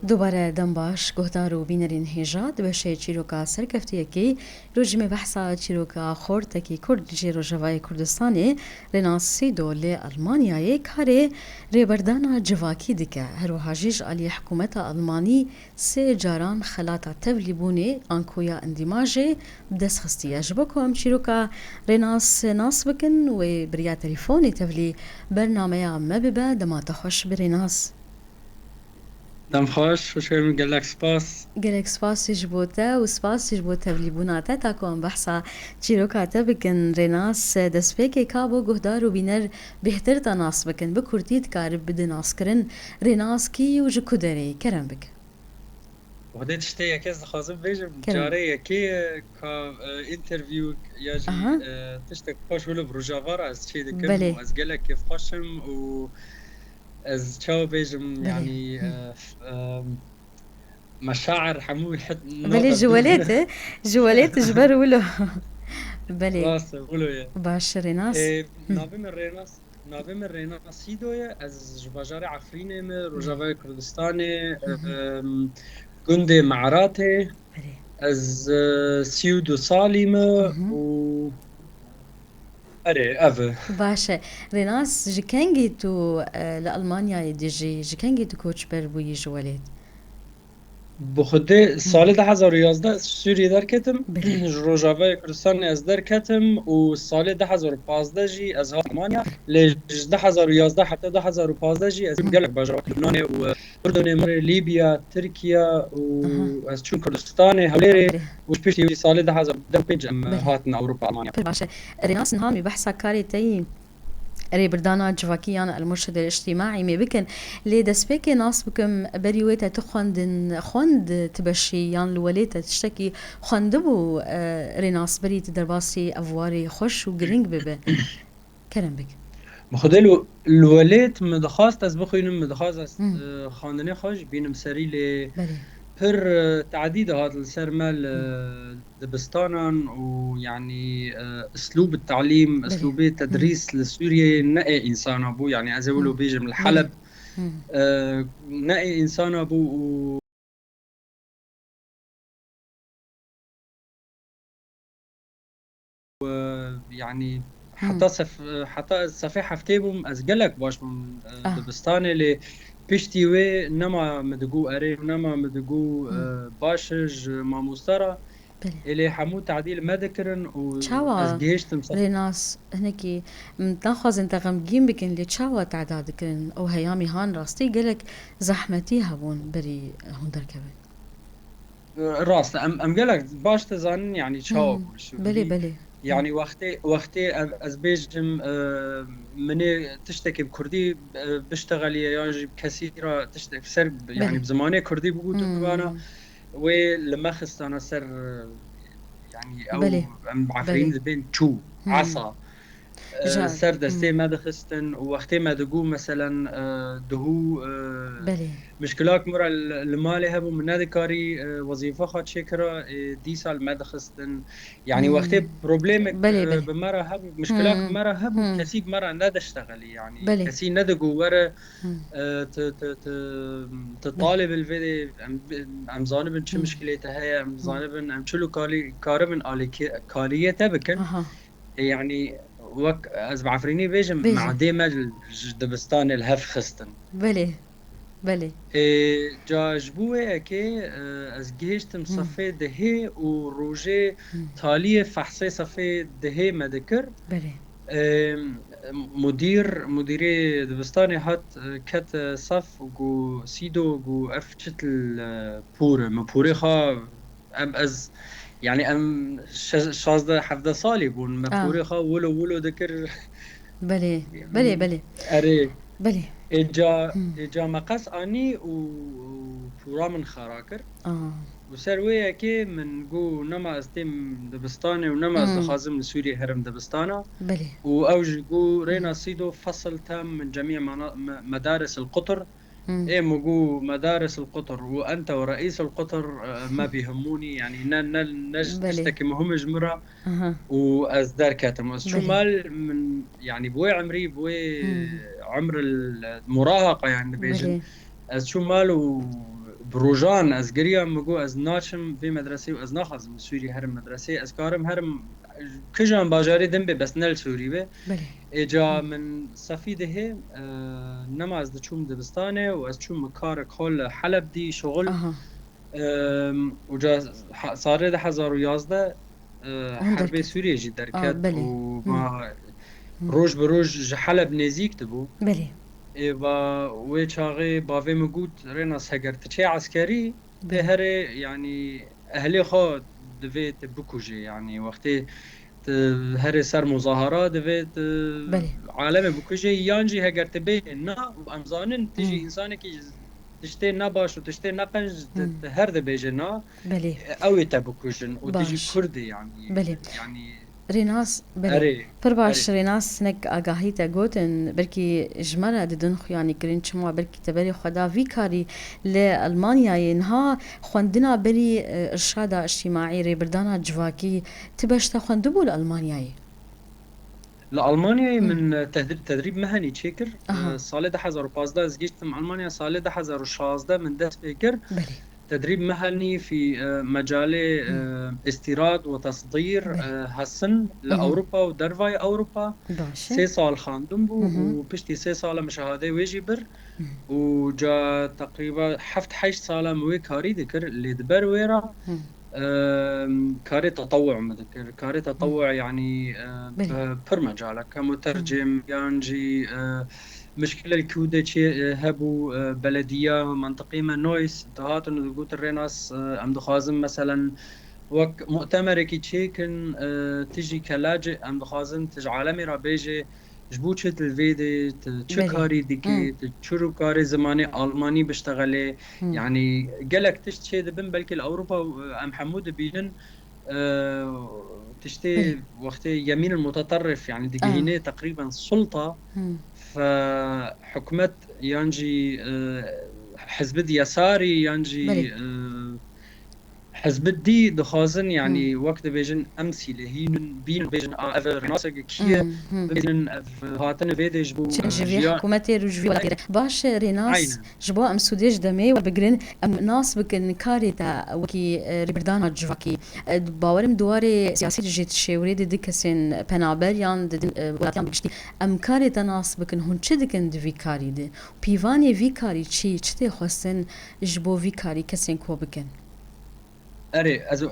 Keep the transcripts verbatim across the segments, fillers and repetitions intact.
Dubare dem baş, guhdar û bînerên hêja, di beşê çîroka serkeftiyekê, rojî me behsa çîroka xortekî Kurd ji Rojavayê Kurdistanê, Rênas Sîdo li Almanyayê karê rêberdana civakî dike. Her wiha jî ji aliyê hikûmeta Almanî sê caran xelata tevlîbûnê, ankoya îndîmajê, bi dest xistiye. Ji bo ku em çîroka Rênas nas bikin, wê bi riya telîfonê tevlî bernameya me bibe. Dema te xweş bi Rênas. Dem xweş, hoş geldin, gelek spas. Gelek spas ji bo te û spas ji bo tevlîbûna te. Ta ku em behsa çîroka te bikin, Rênas, destpêkê ka bo guhdar û bîner bêhtir te nas bikin, bi kurtî dikarib bide naskirin, Rênas kî û ji ku derê? Kerem bike. Xwedê tiştê yekê ez dixwazim bêjim, Kerem. Carê yekê, e, ka, e, interview ya jî, Aha. e, tiştek xweş wilo bi Rojava re ez çê dikim Belê. û ez gelek kêfxweş im û ez çawa bêjim, Belê. yanî, Hı. e, f-, e, meşair hemû het Belê, ji welêt e, ji welêt ji ber wilo. Belê. Rast e, wilo ye. Baş, Rênas. E, Hı. navê min Rênas, navê min Rênas Sîdo ye. Ez ji bajarê Efrînê me, Hı. Rojavayê Kurdistanê, Hı hı. e, gundê Me'ratê. Belê. Ez, e, sî û du salî me Hı hı. û Erê, ev e. Baş e. Rênas, ji kengî tu, e, li Almanyayê dijî? Ji kengî tu koçber bûyî ji welêt? Bi xwedê Hı. salê du hezar û yazdeh ez ji Sûriyê derketim. Belê. Ji Rojavayê Kurdistanê ez derketim û salê du hezar û pazdeh jî ez hat Almanya. Lê ji du hezar û yazdeh heta du hezar û pazdeh jî ez Hı. gelek bajar Lubnanê û, e, Urdunê, Misirê, Lîbya, Tirkiye û Aha. ez çûm Kurdistanê, Hewlêrê Belê. û ji piştî wî salê du hezar û pênc em Belê. hatin Ewropa, Almanya. Pir baş e. Rênas, niha em ê behsa karê te yî rêbirdana civakî yan el-murşid el-îctimaî mê bikin. Lê destpêkê nas bikim, berî wê te tu xwendin, xwend ti beşî yan li welê te tiştekî xwendibû, e, Rênas, berî tu derbasî ev warê xweş û girîng bibe? Kerem bik. Bi Xwedê li, li welêt min dixwast ez bixwînim, min dixwast ez, Hmm. e, xwendinê xwe jî bînim serî lê Belê. pir, e, tadî dihat li ser me li Hmm. dibistanan û, yanî, e, uslûb talîm, Belê. uslûbê Hmm. tedrîs li Sûriyeyê ne ê însana bû. Yanî ez ê wilo Hmm. bêjim li Belê. Heleb, Hmm. e, ne ê însana bû û Yanî Hmm. heta sef-, heta ez sefê heftê bûm, ez gelek baş bûm, e, Ah. dibistanê, lê piştî wê nema min digot erê, nema min digot, Hmm. e, baş e ji mamoste re. Belê. Ê lê hemû tadî li me dikirin û Çawa ez gihiştim se- Rênas, hinekî, m, naxwazin te xemgîn bikin, lê çawa teda dikirin? Ew heyamî han rastî gelek zehmetî hebûn berî hûn derkevin. Rast e, em, em gelek baş dizanin, yanî çawa Hmm. bû ji Belê, wî. belê. Yanî Hmm. wextê, wextê em, ez bêjim, e, minê tiştekî bi kurdî, e, biştexeliye yan jî kesî re tiştek ser, yanî Belê. bi zimanê kurdî bigotin Hmm. bibana, wê li me xistana ser, e, yanî ew Belê. em Efrîn Belê. dibên çû, Hmm. esa. E, Ja-, ser destê hmm. me dixistin û wextê me digot, meselen, e, duhû, e, Belê. mişkilak min re li, li malê hebû, min nedikarî, e, wezîfa xwe çêkira, e, dîsa li me dixistin. Yanî Hmm. wextê problemek, Belê, e, belê. bi me re hebû, mişkilak Hmm. bi me re hebû, Hmm. kesî bi me re nediştexelî. Yanî Belê. kesî nedigot were, Hmm. e, tu, tu, tu, tu Belê. talib il vê de, em, em zanibin çi Hmm. mişkilê te heye, em Hmm. zanibin, em çilo karî-, karibin alîkê-, kariyê te bikin. Aha. Ê, yanî, wek ez bi Efrînî bêjim, Bêjim. Madê me ji dibistanê li hev xistin. Belê, belê. Ê, ca ji bo wê yekê, e, ez gihiştim Hı. sefê dehê û rojê Hı. taliyê fehsê sefê dehê me dikir. Belê. Ê, mudîr, mudîrê dibistanê hat, e, ket, e, sef û got, Sîdo, got, ev çitil, e, pûr e. Min pûrê xwe Em, ez, yanî em şe-, şazdeh hevdeh salî bûn. Me Ah. pûrê xwe wilo wilo dikir. Belê, belê, belê. Erê. Belê. Ê ca, Hmm. ê ca me qes anî û, û pûra min xera kir. Ah. Û ser wê yekê min got, nema ez têm dibistanê û nema ez Hmm. dixwazim li Sûriyê herim dibistana. Belê. Û ew jî got, rêna Hmm. Sîdo fesil tem min cemî mena-, me-, medaris el qutr. Hmm. Ê, min got, medaris el qutr û ente û reîs el qutr, e, me bî hemûnî, yanî ne, ne, ne ji Belê. tiştekî muhim ji min re Aha. û ez derketim. Ez çûm Belê. mal, min, yanî bi wê emrî, bi wê Hmm. emr el murahaqa, yanî dibêjin. Belê. Ez çûm mal û bi rojan ez giriyam, min got, ez naçim vê medresê û ez naxwazim li Sûriyê herim medresê. Ez karim herim kijan bajarê din bê, bes ne li Sûrî be. Belê. Ê ca min sefî dihê, e, nema ez diçûm dibistanê û ez çûm min karek xwe li Heleb dî, şixul. Aha. Em, û ca ha-, salê du hezar û yazdeh, e, Hûn herbê derket. Sûriyê jî Aa, derket belê. Û Hı. ma Hı. roj bi roj ji Heleb nêzîk dibû. Belê. Ê va wê çaxê bavê min got, Rênas, heger tu çê eskerî, tê Belê. herê, yanî ehlê xwe divê tu bikujê, yanî wextê tu herê ser muzahara divê tu Belê. alemê bikujê, yan jî heger tu bêjê na, û em zanin tu jî Hı. însanekî tiştê nebaş û tiştê neqenc, tu, Hı. tu her dibêje na, Belê. ew ê te bikujin û tu jî Baş. Kurd î, yanî, Belê. yanî Rênas, belê. Erê, Pir baş, erê. Rênas, hinek agahî te gotin, belkî ji me re didin xuyanîkirin, çima belkî te berê xwe da vî karî li Elmanyayê. Niha xwendina berî, e, irşada îctîmaî, rêbirdana civakî, ti beş te xwendibû li Elmanyayê? Li Almanyayê Hı. min, e, tehdîb-, tedrîb mehanî çêkir. Aha. E, salê du hezar û pazdeh ez gihîştim Almanya, salê du hezar û şazdeh min dest pê kir. Belê. Tedrîb mehanî fî, e, mecalê, Hı. e, îstîrad û tesdîr, Belê. e, hesin li Hı hı. Ewropa û dervayê Ewropa. Baş e. Sê sal xandim bû Hı hı. û piştî sê sala min şehadeyê wê jî bir. Hı. Û ca teqrîba heft heşt sala min wê karî dikir, lê di ber wê re, Hı. e, karê tetewû min dikir. Karê Hı. tetewû, yanî, e, Belê. bi pir mecalek, hemû Hı. tercêm, yan jî, e, mişkile li ku de çê, e, hebû, e, belediya mentiqê me Neuss dihatin û digotin, Rênas, e, em dixwazin, meselen, wek mutemerekî çêkin, e, tu jî kelacê, em dixwazin tu ji alemê re bêjê, ji bo çi tu li vê dê, tu çi Belê. karî dikê, Hı. tu çi rû karê zimanê almanî biştexelê. Hı. Yanî gelek tişt çê dibin, belkî li Ewropa, e, em hemû dibînin, e, tiştê Belê. wextê yemîn muteterrif, yanî Aha. digihînê teqrîben sulta, Hı. fe hikûmet yan jî, e, hizbid yesarî yan jî, Belê. e, hizbid dî dixwazin, yanî Hı. wek dibêjin em sîlehînin, bînin bêjin, a, ev Rênasek kî ye, Hı, hı. bibînin ev hatine vê dê ji bo, Çi e, ji vê jiya-, hikûmetê rû ji vê welatê re. Baş e, Rênas, Aynen. ji bo em sûdê ji demê we bigirin, em nas bikin karê te wekî, e, rêbirdana civakî. E, bawerim di warê siyasî de jî tu şêwirê di du kesên penaber yan di din, e, welatiyan bi giştî. Em karê te nas bikin, hûn çi dikin di vî karî de? Pîvanê vî karî çi, çi tê xwestin ji bo vî karî kesên ku bikin? Erê, ez, e,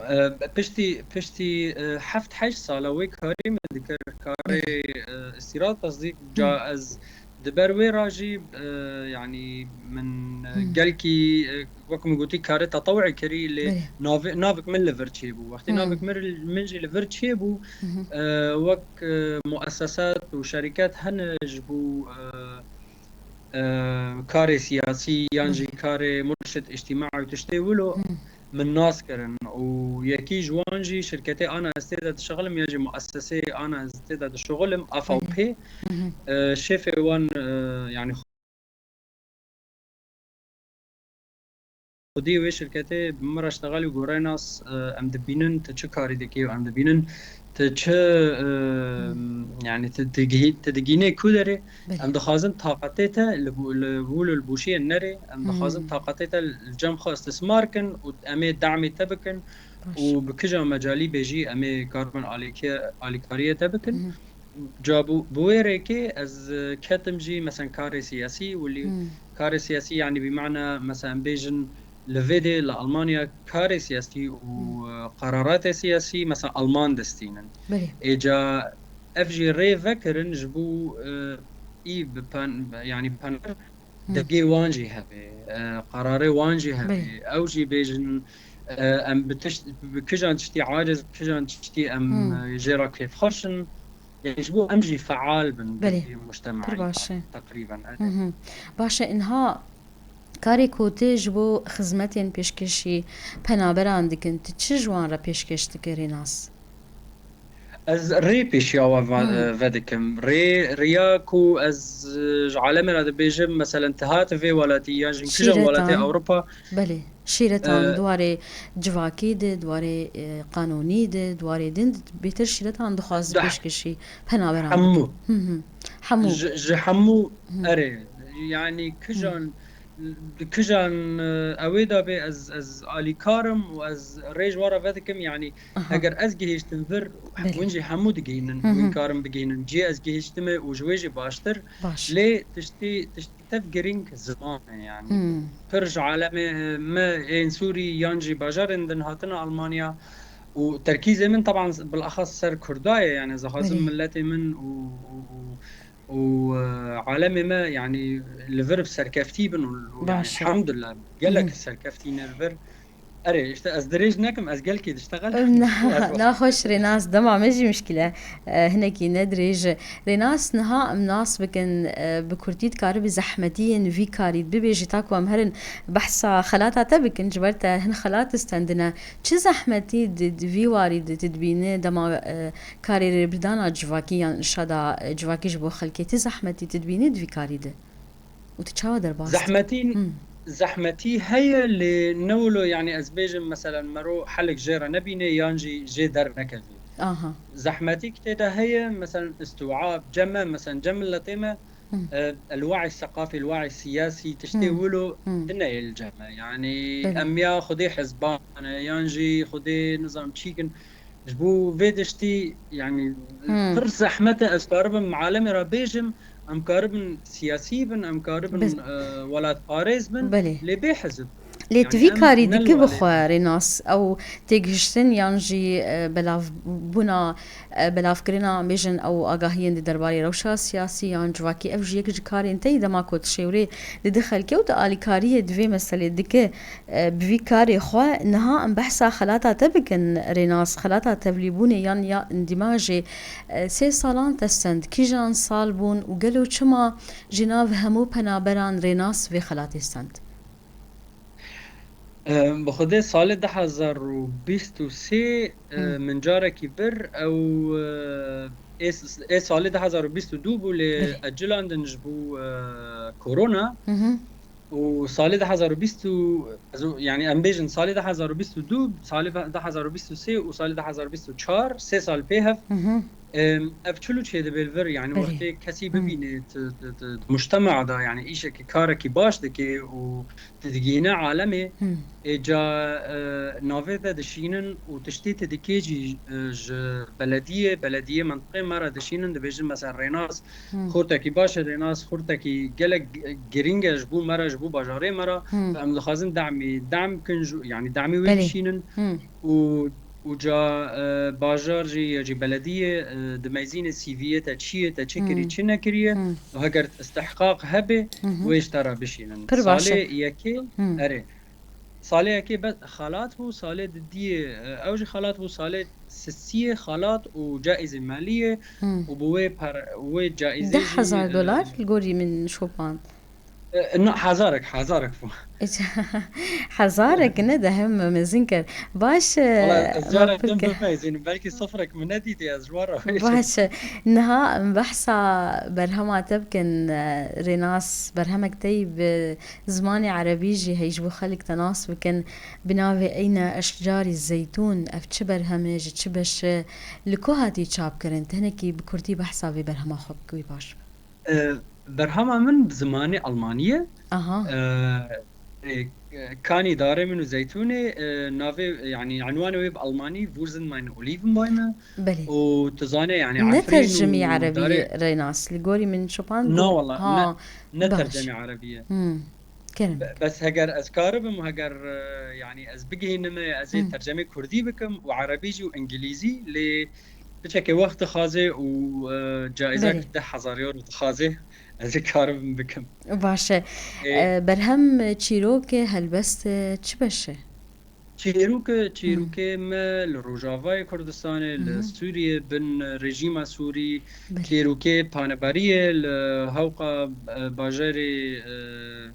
piştî, piştî, e, heft heşt sala wê karî min dikir, karê, Belê. e, îstîrad, tesdîq, Hı. ca ez di ber wê re jî, e, yanî min, e, Hı. gelkî, e, wek min gotî, karê tetewû kirî, lê Belê. navê-, navik min li vir çêbû. Wextê Hı. navik min, min jî li vir çêbû, Hı hı. e, wek, e, muesesat û şerîket hene ji bo, e, e, karê siyasî yan Hı. jî karê murşid îctîmaî û tiştê wilo Hı. min nas kirin û yekî ji wan jî şirketê ana ez tê de dişexilim ya jî muesesê ana ez tê de dişexilim, Hı hı. A V P, Hı hı. e, şêfê wan, e, yanî xwedî wê şirketê bi min re ştexel û gorey nas, e, em dibînin tu çi karî dikî û em dibînin tu çi, e, Hmm. yanî tu digihî-, tu digînê ku derê, Belê. em dixwazin taqetê te li bû-, li wûl û li bûşiyê nerê, em Hmm. dixwazin taqetê te li cem xwe istismar kin û em ê demê te bikin Baş. û bi kija mecalî bêjî em ê karibin alîkê-, alîkariyê te bikin. Mhm. Ca bû, bi wê rêkê ez, e, ketim jî, mesen karê siyasî, welî Hmm. karê siyasî, yanî bi mana, mesen em bêjin li vê dê li Almanya karê siyasî û, Hmm. e, qeraratê siyasî, mesen Alman destînin. Belê. Ê ca ev jî rê vekirin ji bo, e, î bi pen-, yanî penaber Hmm. dengê wan jî hebe, e, qerarê wan jî hebe. Belê. Ew jî bêjin, e, em bi tişt-, bi kijan tiştî aciz, bi kijan tiştî em, Hmm. e, jê re kêfxweş in. Yanî ji bo em jî feal bin Belê. di mujtema Pir baş e. teqrîben. Hı hı. Baş e, inha karê ku tê ji bo xizmetên pêşkêşî penaberan dikin, tu çi ji wan re pêşkêş dikî, Rênas? Ez rê pêşiya we ve-, Hmm. vedikim. Rê, riya ku ez, e, ji alemê re dibêjim, meselen, tu hate vê welatî yan jî kijan Şîretan. welatê Ewropa, Belê. Şîretan, e, di warê civakî de, di warê, e, qanûnî de, di warê din de, bêtir şîretan dixwazî Dah. pêşkêşî penaberan Hemû. bikin. Hı hı. Hemû. Ji, ji hemû, Hı. erê, yanî kijan Hı. di kijan, e, ewê de bê, ez, ez alîkar im û ez rê ji we re vedikim. Yanî, aha, eger ez gihiştim vir, belê, hûn jî hemû digihînin, hı hı, hûn karin bigihînin. Cihê ez gihiştime û ji wê jî baştir. Baş. Lê tiştê, tiştê tev girîng ziman e, yanî. Hmm. Pir ji alemê, e, me ên Sûrî yan jî bajarên din hatine Almanya û terkîzê min, teban, bilexas ser Kurda ye, yanî, ez dixwazim, belê, milletê min û, û, û, û, e, alemê me, yanî, li vir bi serkeftî bin û, û, yanî, baş e, elhamdulillah, gelek, hı, serkeftî ne li vir. Erê, işte ez dirêj nekim, ez gelkî diştexel. Na, naxweş Rênas, dema me jî mişkîl e, e, hinekî ne dirêj. Rênas, niha em nas bikin, e, bi kurtî dikaribî zehmetiyên vî karî bibêjî, ta ku em herin behsa xelata te bikin, ji ber te hin xelat stendine. Çi zehmetî di, di vî warî de tu dibînî dema, e, karê rêbirdana civakî yan înşa da, e, civakî ji bo xelkê, çi zehmetî tu dibînî di vî karî de? Û tu çawa derbas dikî? Zehmetî, hmm, zehmetî heye, lê ne wilo, yanî, ez bêjim, meselen, mero helik jê re nebîne yan jî jê dernekevî. Aha. Zehmetî ki tê de heye, meselen, îstîwab, cem me, meselen, cem miletê me, hmm, e, el-wa'i seqafî, el-wa'i siyasî, tiştê, hmm, wilo, hmm, tune yê li cem me. Yanî, belê, em ya xwedê hizban e, yan jî xwedê nizam çîk in. Ji bo vê tiştî, yanî, hmm, pir zehmet e, ez karibim alemê re bêjim, em karibin siyasî bin, em karibin, biz, e, welatparêz bin, belê, lê bê hizib. Lê yanî tu vî em karî ne dikî li bi xwe, Rênas, ew têgihiştin yan jî, e, belavbûna, e, belavkirina, bêjin, ew agahiyên di derbarê rewşa siyasî yan civakî, ev jî yek ji karên te yî, dema ku tu şêwrê didi xelkê û tu alîkariyê di vê meselê dikî. E, bi vî karê xwe niha em behsa xelata te bikin, Rênas, xelata tevlîbûnê yan ya îndîmajê, e, sê salan te stend, kîjan sal bûn û gelo çima ji nav hemû penaberan Rênas vê xelatê stend? E, bi xwedê salê du hezar û bîst û sê, e, hmm, min carekî bir ew, e, ê, ê salê du hezar û bîst û du bû, lê, belê, ecilandin ji bo, e, korona. Hı hı. Û salê du hezar û bîst û, ez û, yanî em bêjin salê du hezar û bîst û du, salê du hezar û bîst û sê û salê du hezar û bîst û çar, sê sal pê hev, hı hı, em, ev çilo çêdibe li vir, yanî, belê, wextê kesî, hı, bibîne tu, tu, tu, di mujtema de, yanî, îşekî, karekî baş dike û tu digihîne alemê, hı, ê ca, e, navê te dişînin û tiştê tu dikê jî, e, ji belediyê, belediyê mentiqê me re dişînin, dibêjin, mesela, Rênas, hmm, xortekî baş e, Rênas xortekî gelek gi-, girîng e ji bo me re, ji bo bajarê me re. Hmm. Em dixwazin demî, dem bikin, ji, yanî demî wê, belê, dişînin. Hmm. Û, û ca, e, bajar jî ya jî belediyê, e, dimeyzîne C V'yê te çi ye, te çi kirî, hmm, çi nekiriye. Hmm. Û heger istihqaq hebe, hmm, wê ji te re bişînin. Pir baş e. Salê yekê, hmm, erê. Salê yekê bes xelat bû, salê didiyê, e, ew jî xelat bû, salê sisiyê xelat û caîzê malî ye, hmm, û bi wê per-, wê caîzê jî, deh hezar dolar, e, li gorî min şopand. E, na, hezarek, hezarek bû. Hezarek ne, de hem mezin kir. Baş, e, wala ez carek din bimeyzînim, belkî sifrek min nedîtî, ez ji wan re bêjim. Baş, e, niha em behsa berhema te bikin, e, Rênas, berhemek te yî bi zimanê erebî jî heye ji bo xelk te nas bikin, bi navê Eyne Eşcarî Zeytûn. Ev çi berhem e, ji çi beş e, li ku hatî çapkirin? Te hinekî bi kurtî behsa vê berhema xwe bikî, wî baş be. E, berhema min bi zimanê almanî ye. Aha. E, e, e, Kanî darê min û zeytûnê, e, navê, yanî enwanê wê bi almanî Wo sind meine Olivenbäume. Belê. Û tu zanê, yanî, ne efrîn tercimî û erebî darê Rênas, li gorî min şopand bû. Na wala, ha, ne, ne, baş, tercemî erebî ye. Hmm. Kerem. Be-, bes heger ez karibim û heger, e, yanî ez bigihînime, ez ê, hmm, tercemê kurdî bikim û erebî jî û îngilîzî, lê piçekê wext dixwaze û, e, caîzek, belê, deh hezar euro dixwaze, ez ê karibim bikim. Baş e. Ê, e, berhem çîrok e, helbest e, çi beş e? Çîrok e, hmm, çîrokê me li Rojavayê Kurdistanê, li, hı hı, Sûriyê, bin rejîma Sûrî, belê, çîrokê panebariyê li hewqa, e, bajarê, e,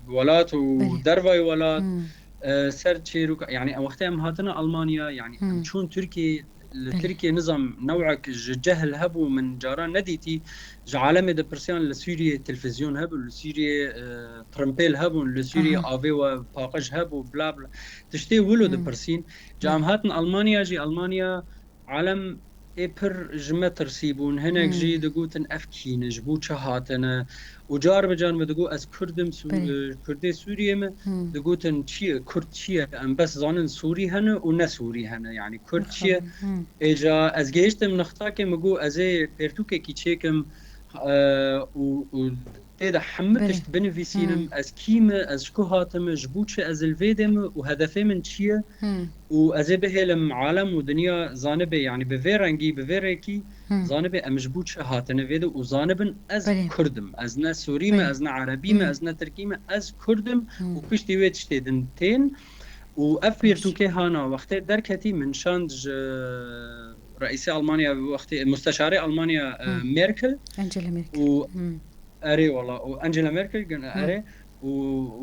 welat û, belê, dervayê welat, hmm, e, ser çîrok, yanî, em wextê em hatine Almanya, yanî, em, hmm, çûn Tirkiyê, li, belê, Tirkiyê nizam newek ji cehl hebû, min caran nedîtî. Ji alemê dipirsiyan, li Sûriyê televîzyon hebû, li Sûriyê, e, primpêl hebûn, li Sûriyê, aha, avê we paqij hebû, bla bla. Tiştê wilo, hmm, dipirsîn. Ca em, hmm, hatin Almanya jî, Almanya alem ê pir ji me tirsî bûn. Hinek jî digotin ev kî ne, ji bo çi hatine? Û car bi car min digot ez Kurd im, Sû- Belê. e, Kurdê Sûriyê me. Hmm. Digotin çi ye, Kurd çi ye? Em bes zanin Sûrî hene û ne Sûrî hene. Yanî Kurd çi ye? Nixwe. Hmm. Êca ez gehiştim nixtakê, min got ez ê pertûkekî çêkim, e, û, û tê de hemû Belê. tişt binivîsînim. Hmm. Ez kî me, ez ji ku hatime, ji bo çi ez li vê dê me û hedefê min çi ye? Hmm. Û ez ê bihêlim alem û dinya zanibe, yanî bi vê rengî, bi vê rêkî Hmm. zanibe em ji bo çi hatine vê de û zanibin ez Belê. Kurd im. Ez ne Sûrî me, Belê. ez ne Erebî me, Hmm. ez ne Tirkî me, ez Kurd im Hmm. û piştî wê tiştê din tên. Û ev Baş. pertûkê hana wextê derketî min şand ji reîsê Almanya, wextê musteşarê Almanya, e, Hmm. Merkel Angela Merkel. û Hmm. Erê wala, û Angela Merkel gin Hı. erê, û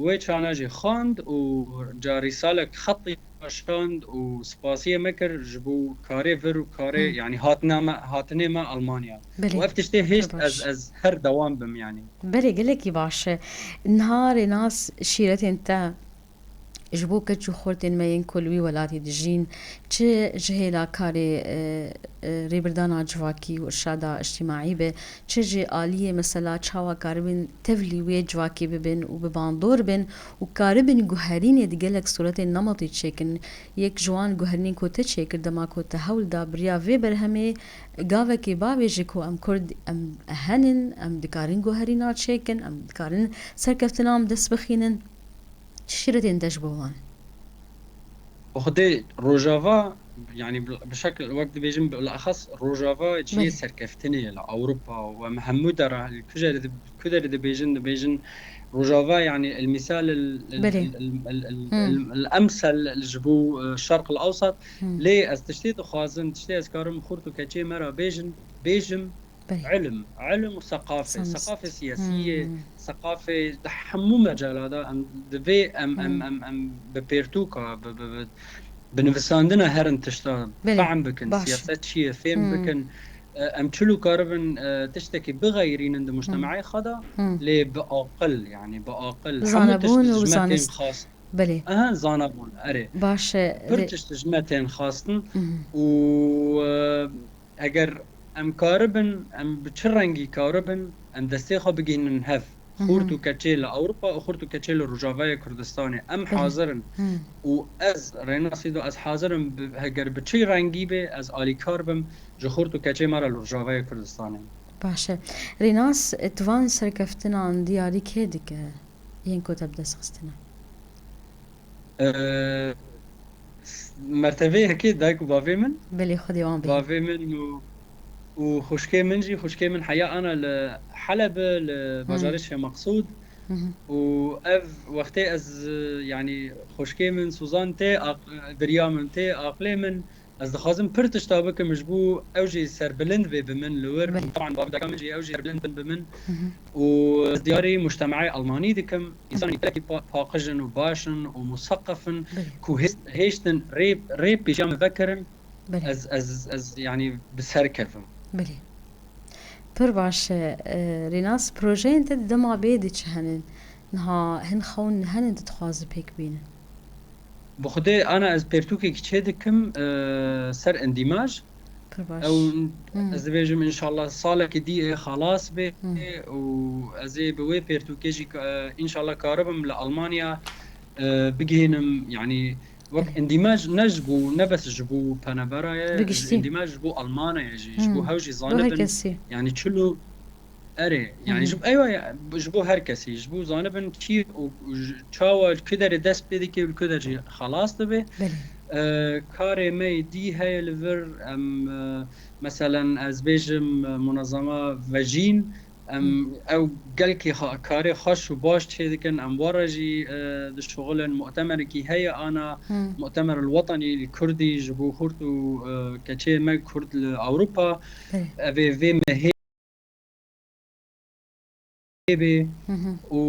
wê çana jî xwend û carî salek xetî şand û spasiyê me kir ji bo karê vir û karê, Hı. yanî hatina me, hatinê me Almanya. Belê. Û ev tiştê hêşt Pir baş. ez, ez her dewam bim, yanî. Belê, gelekî baş e. Niha Rênas, şîretên te ji bo keç û xortên me yên ku li wî welatî dijîn, çi ji hêla karê, e, e, rêbirdana civakî û irşada îctîmaî be, çi ji aliyê mesela çawa karibin tevlî wê civakê bibin û bi bandor bin û karibin guherînê di gelek sûretên nemetî çêkin. Yek ji wan guherînên ku te çêkir dema ku te hewl da bi riya vê berhemê gavekê bavêje ku em Kurd em henin, em dikarin guherîna çêkin, em dikarin serkeftina em dest bixînin. Çi şîretên te ji bo wan? Bi Xwedê Rojava, yanî bi, bi şekil wek dibêjin, bilexas Rojava cihê Belê. serkeftinê ye li Ewropa û em hemû dera, li ku jê re di, ku derê dibêjin, dibêjin Rojava, yanî el misal el, el, Belê. el, el, el, el, Hmm. el, el emsel ji bo, e, Şerq el Ewsat. Hmm. Lê ez tiştê dixwazim, tiştê ez karim xort û keçê me re bêjin, bêjim, Belê. Ilim, ilim û seqafe, Sanist. seqafe siyasî ye, Hmm. seqafe di hemû mecala de em divê em, em, Hmm. em, em bi pêrtûka, bi, bi, bi, bi nivisandina herin tişta Belê, fehm bikin, baş. siyaset çi ye, fêm Hmm. bikin. E, em çilo karibin, e, tiştekî bixeyrînin di Hmm. mujtemaê xwe de, Hmm. lê bi aqil, yanî bi aqil. Hemû tişt Zanebûn û ji me tên zanist. xwest. Belê. Aha, zanebûn, erê. Baş e, Pir rê- tişt ji me tên xwestin Hmm. û, e, eger em karibin, em bi çi rengî karibin, em destê xwe bigihînin hev. Hı hı. Xort û keçê li Ewropa û xort û keçê li Rojavayê Kurdistanê. Em Belê. hazir in. Hı. Û ez, Rênasî do, ez hazir im, bi, heger bi çi rengî be, ez alîkar bim ji xort û keçê me re li Rojavayê Kurdistanê. Baş e. Rênas, tu van serkeftinan diyarî kê dike? Yên ku te bi dest xistine? Ee, s-, mertebeyê yekê dayik û bavê min. Belê, Xwedê wan bihîne. Bavê min û, û xwişkê min jî, xwişkê min heya ana li Helebê, li Hmm. bajarê Şêxmexsûd. Hı hı. Û ev wextê ez, e, yanî xwişkê min Suzan tê aq-, biriya min tê aqlê min, ez dixwazim pir tişta bikim ji bo ew jî serbilind bê bi min li wir. Belê. Teban bavdeka min jî ew jî serbilind bin bi min. Hı hı. Û ez diyarî mujtemaê Almanî dikim. Însanên gelekî pa-, paqij in û baş in û museqef in Belê. ku hêst-, hêştin rê, rê pêşiya min vekirin. Belê. Ez, ez, ez, yanî bi ser kevim. Belê. Pir baş e, e, Rênas, projeyên te di dema bê de çi henin? Niha hin xewn henin tu dixwazi pêk bînin? Bi Xwedê ana ez pertûkek çê dikim, e, ser endîmaj. Pir baş. Ew, Hmm. ez dibêjim, înşallah salekî dî ê xelas bê Hmm. û ez ê bi wê pertûkê jî, e, înşallah karibim li Almanya, e, bigihînim, yanî wek Belê. endîmaj ne ji bo, ne bes ji bo penebera ye, Bi giştî. endîmaj ji bo Almana ye jî, ji bo Hmm. hew jî Bo her zanibin, kesî. yanî çilo, erê, yanî Hı hı. ji, eywa ya, ji bo her kesî, ji bo zanibin kî û, û ji, çawa, li ku derê dest pê dike û li ku derê jî xelas dibe. Belê. E, karê me yê dî heye li vir, em, e, meselen ez bêjim, e, munezema Vejîn, em, Hmm. ew gelkî xa-, karê xweş û baş çêdikin, em were jî, e, dişuxulin. Mu'temerekî heye ana, Hmm. Mu'temer el Wetenî li Kurdî ji bo xurt û, e, keçê me Kurd li Ewropa. Belê. Ev ê vê mehê bê. Hı hı. Û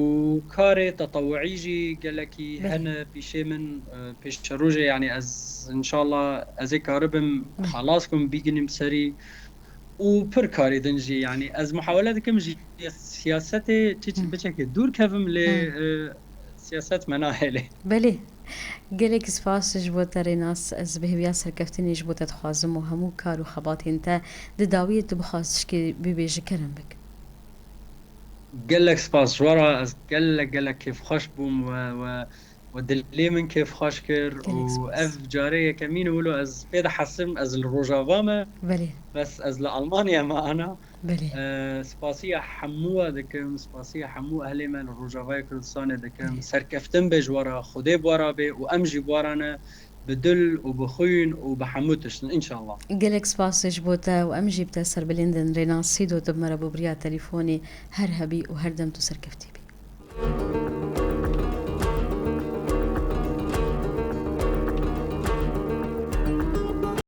karê tetewuî jî gelekî Belê. hene pîşê min, e, pêşerojê, yanî ez, înşallah, ez ê karibim Belê. xelas kim, bigînim serî. Û pir karê din jî, yanî ez muhawele dikim jî siyasetê çi, çi Hı. biçekê dûr kevim, lê, Hı. e, siyaset me nahêlê. Belê. Gelek spas ji bo te Rênas, ez bi hêviya serkeftinê ji bo te dixwazim û hemû kar û xebatên te di dawiyê tu bixwaz tişkê bibêje kerem bik. Gelek spas ji we re, ez gelek gelek kêfxweş bûm we, we, we dilê min kêfxweş kir û ev carê yekemîn û wilo ez pê dihesim, ez li Rojava me. Belê. Bes ez li Almanya me ana. Belê. Ee, spasiya hemû we dikim, spasiya hemû ehlê me li Rojavayê Kurdistanê dikim. Belê. Serkeftin be ji we re, Xwedê bi we re be û em jî bi we re ne, bi dil û bi xwîn û bi hemû tiştin, înşallah. Gelek spas ji bo te û em jî bi te serbilind in. Rênas Sîdo, tu bi me re bû bi riya telîfonê, her hebî û her dem tu serkeftî bî.